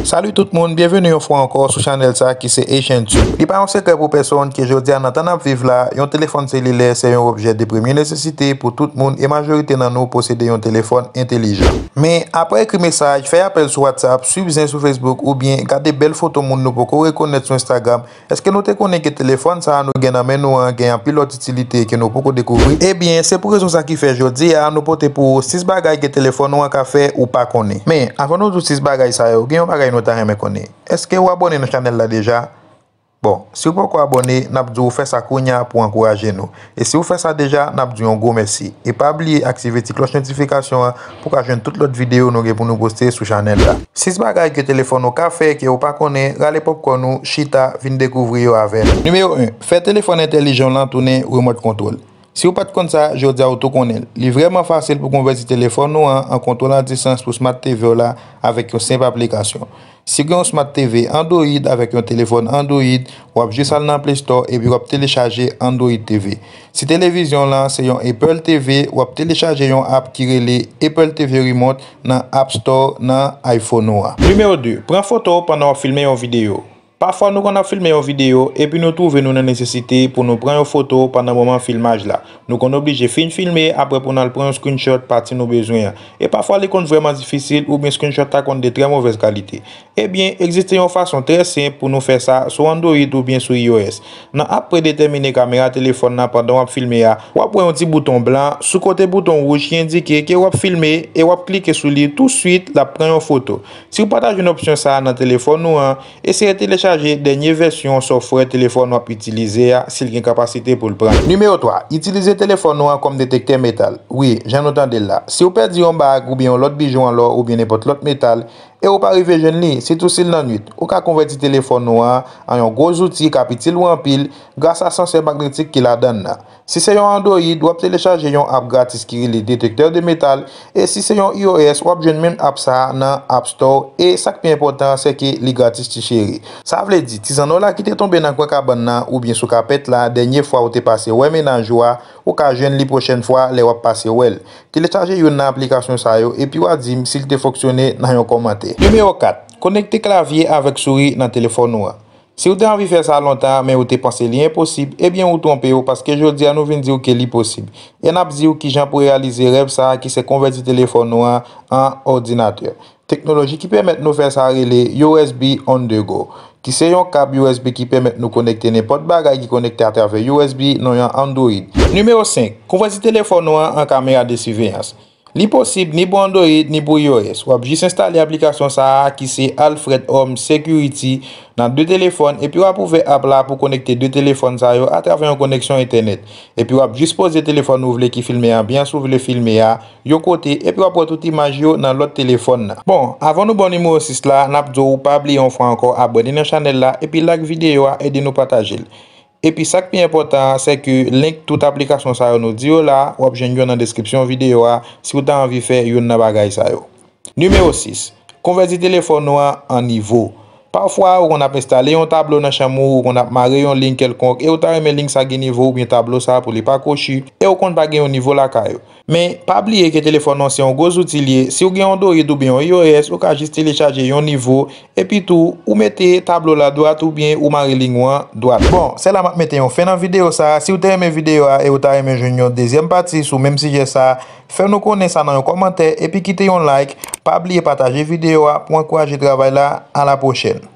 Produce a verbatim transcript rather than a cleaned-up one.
Salut tout moun, byenveni yon fwa ankò sou chanèl sa ki se Asian Tube. Li pa yon sekrè pou pèsonn ke jodi a nan tan n ap viv la, yon telefòn selilè se yon objè de premye nesesite pou tout moun e majorite nan nou posede yon telefòn entelijan. Men, apre ekri mesaj, fè apèl sou WhatsApp, swiv zen sou Facebook oubyen gade bèl foto moun nou poko rekonèt sou Instagram, èske nou te konnen ke telefòn sa a nou gen nan men nou an gen anpil lòt itilite ke nou poko dekouvri? Ebyen, se pou rezon sa ki fè jodi a nou pote pou ou sis bagay ke telefòn ou an ka fè ou pa konnen. Men, avan nou di w sis bagay sa yo, gen yon bagay nou ta renmen konnen. Èske w abòne nan chanèl la deja? Bon, si w poko abòne, n ap di w fè sa kounye a pou ankouraje nou. E si w fè sa deja, n ap di w yon gwo mèsi. E pa bliye aktive ti klòch notifikasyon an pou w ka jwenn tout lòt videyo nou gen pou nou poste sou chanèl la. Sis bagay ke telefòn ou ka fè ke ou pa konnen, rale pòpkòn ou, chita, vin dekouvri yo avè nou. Nimewo en, fè telefòn entèlijan w lan tounen remòt kontwòl. Si w pa t konn sa, jodi a ou tou konnen l. Li vrèman fasil pou konvèti telefòn ou an an kontwòl a distans pou Smart T V w la avèk yon senp aplikasyon. Si w gen yon Smart T V Android avèk yon telefòn Android, w ap jis al nan Play Store epi w ap telechaje Android T V. Si televizyon w lan se yon Apple T V, w ap telechaje yon app ki rele Apple T V Remote nan App Store nan iPhone ou a. Nimewo de, pran foto pandan w ap filme yon videyo. Pafwa nou konn ap filme yon videyo epi nou twouve nou nan nesesite pou nou pran yon foto pandan moman filmaj la. Nou konn oblije fin filme apre pou n al pran yon screenshot pati nou bezwen an. E pafwa li konn vrèman difisil oubyen screenshot la konn de trè movèz kalite. Ebyen, egziste yon fason trè senp pou nou fè sa sou Android oubyen sou iOS. Nan app predetèmine kamera telefòn nan pandan w ap filme a, w ap wè yon ti bouton blan sou kote bouton wouj ki endike ke w ap filme e w ap klike sou li touswit l ap pran yon foto. Si w pa ta jwenn opsyon sa a nan telefòn ou an, eseye telechaje dènye vèsyon software telefòn w ap itilize a si l gen kapasite pou l pran. Nimewo twa, itilize telefòn ou an kòm detektè metal. Wi, jan nou tande l la. Si w pèdi yon bag oubyen yon lòt bijou an lò oubyen nenpòt lòt metal, e ou pa rive jwenn li, sitou si l nan nwit, ou ka konvèti telefòn ou an an yon gwo zouti k ap itil ou anpil gras a sansè magnetik ki ladan l la. Si se yon Android, w ap telechaje yon app gratis ki rele Détecteur de Métal, e si se yon iOS, w ap jwenn menm app sa a nan App Store, e sa k pi enpòtan an, se ke li gratis ti cheri. Sa vle di, ti zanno la ki te tonbe nan kwen kabann nan oubyen sou kapèt la dènye fwa ou te pase wè mennaj ou a, ou ka jwenn li pwochèn fwa lè w ap pase wè l. Telechaje youn nan aplikasyon sa yo epi w a di m si l te fonksyone nan yon kòmantè. Nimewo kat, konekte klavye avèk souri nan telefòn ou an. Si w te anvi fè sa lontan men ou te panse li enposib, ebyen ou twonpe w paske jodi a nou vin di w ke li posib. E n ap di w kijan pou reyalize rèv sa a ki se konvèti telefòn ou an an òdinatè. Teknoloji ki pèmèt nou fè sa rele U S B On The Go, ki se yon kab U S B ki pèmèt nou konekte nenpòt bagay ki konekte atravè U S B nan yon Android. Nimewo senk, konvèti telefòn ou an an kamera de siveyans. Li posib ni pou Android ni pou iOS. W ap jis enstale aplikasyon sa a ki se Alfred Home Security nan de telefòn epi w ap ouvè app la pou konekte de telefòn sa yo atravè yon koneksyon entènèt. Epi w ap jis poze telefòn ou vle ki filme anbyans ou vle filme a yon kote epi w ap wè tout imaj yo nan lòt telefòn nan. Bon, avan nou ba w nimewo sis la, n ap di w pa bliye yon fwa ankò abòne nan chanèl la epi like videyo a, ede nou pataje l. Epi sa k pi enpòtan an, se ke link tout aplikasyon sa yo nou di yo la, w ap jwenn yo nan deskripsyon videyo a si w ta anvi fè youn nan bagay sa yo. Nimewo sis, konvèti telefòn ou an an nivo. Pafwa, ou konn ap enstale yon tablo nan chanm ou, ou konn ap mare yon liy kèlkonk, e ou ta renmen liy sa gen nivo oubyen tablo sa pou li pa kwochi, e ou konn pa gen yon nivo lakay ou. Men, pa bliye ke telefòn ou an se yon gwo zouti l ye. Si w gen yon Android oubyen yon iOS, ou ka jis telechaje yon nivo, epi tou, ou mete tablo la dwat oubyen ou mare liy ou an dwat. Bon, se la m ap mete yon fen nan videyo sa a. Si w te renmen videyo a e ou ta renmen jwenn yon dezyèm pati sou menm sijè sa a, fè nou konnen sa nan yon kòmantè epi kite yon like. Pa bliye pataje videyo a pou ankouraje travay la. A la pwochèn.